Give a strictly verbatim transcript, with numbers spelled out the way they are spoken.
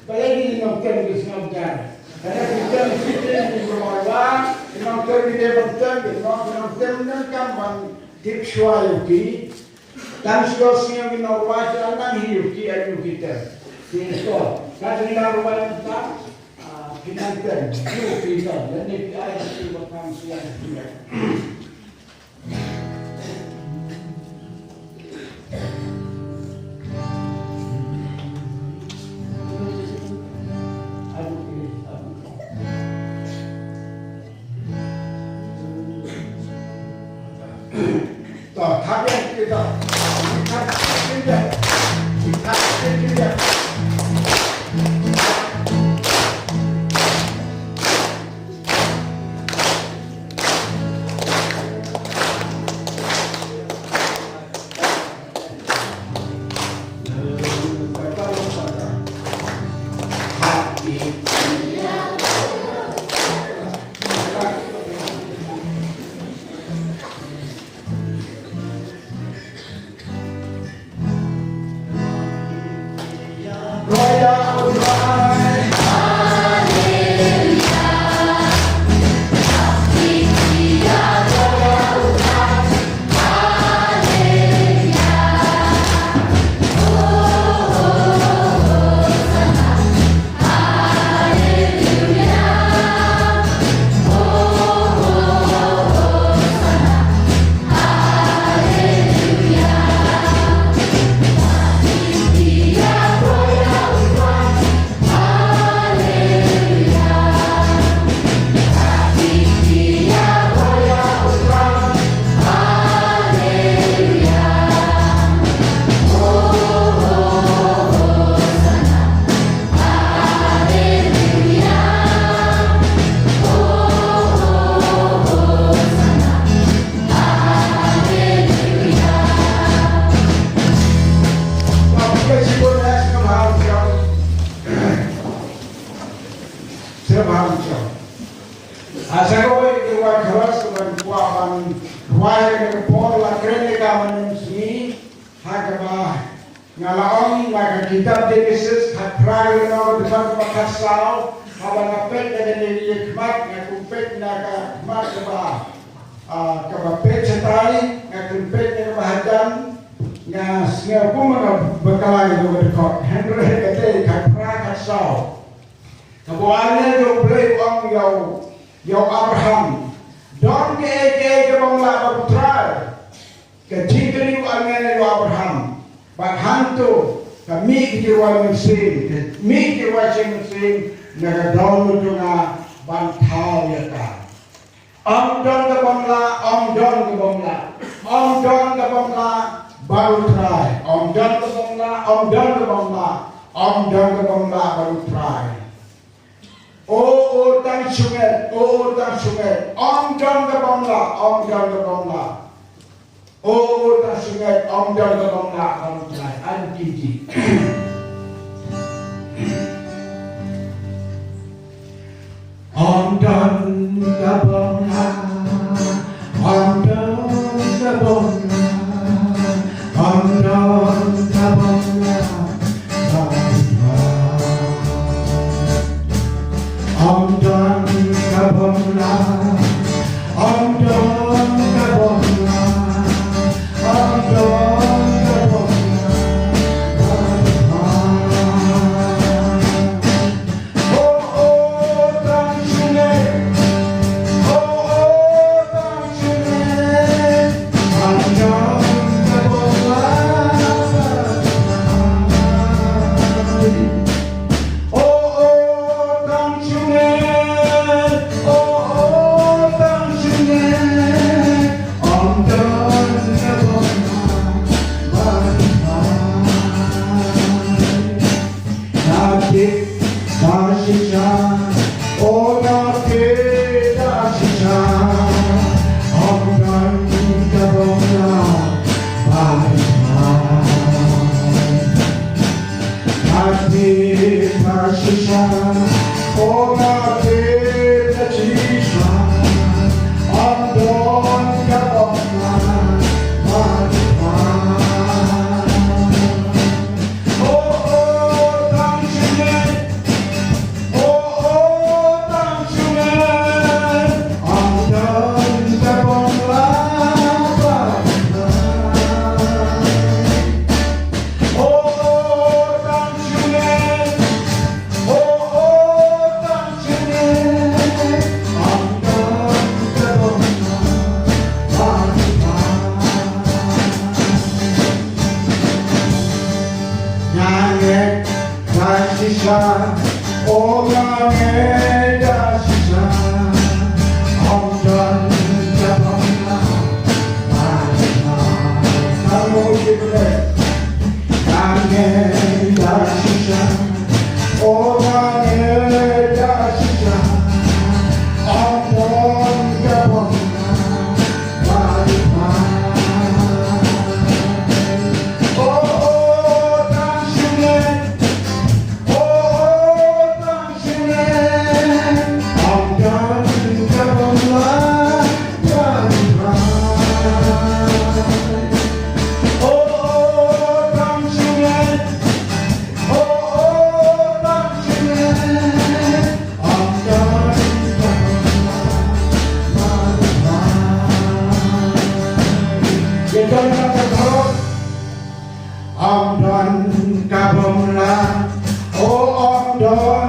Balei ki nongtem ki sngewbha? Ka dei ki tem ki tem ki nongtem ki dei ban tem ki nong ki nongtem nang kam ban tip shuwa ïa ki. Tang shuwa sngewbha ki nongrwai ki nang hi ïa ki ïa ki tem. Ki nong ka dei nongrwai nang tam ki nang tem ïa ki tem. Lane ki ai ki ba kam shuwa ïa ki. Asa ko bai ki wan khras ko ban kwah ban rwai ka por la kren ka man sngi ha kaba Nga la ong na ka kitab Genesis khatphra lynnong, dkhot kaba khatsaw, haba nga peit na kane ka ïing khmat, nga kum peit na ka khmat kaba, ah, kaba peit shatai, nga kum peit na kaba hajan, nga sngew kum nga bakla ïa ka dkhot. Hynrei kata khatphra khatsaw. Kaba u angel jong U Blei u ong ïa u, ïa u Abraham, don kaei kaei kaba ym lah bad U Trai. Ka jingkylli u angel ïa u Abraham. Bad hangto ka mih ka jingrwai mynsiem, ka mih ka jingrwai mynsiem na ka dohnud jong nga ban thaw ïa ka. Ym don kaba ym lah, ym don kaba ym lah, ym don kaba ym lah bad U Trai. Ym don kaba ym lah, ym don kaba ym lah, ym don kaba ym lah bad U Trai. O, o tang shunget, o, o tang shunget, ym don kaba ym lah, ym don kaba ym lah. O, o tang shunget, ym don kaba ym lah, ym don kaba ym lah. Ai ki ji. Ym don kaba ym lah, ym don kaba ym lah, ym don kaba ym lah. Ym don kaba ym lah, ym don kaba ym lah, ym don kaba ym lah. Oh, oh, tang shunget, oh, shisha, o nga ngeit da shisha, ym don kaba ym lah. Nga ngeit da shisha, o nga ngeit da shisha, ym don kaba ym lah. Ym don kaba ym lah, o ym don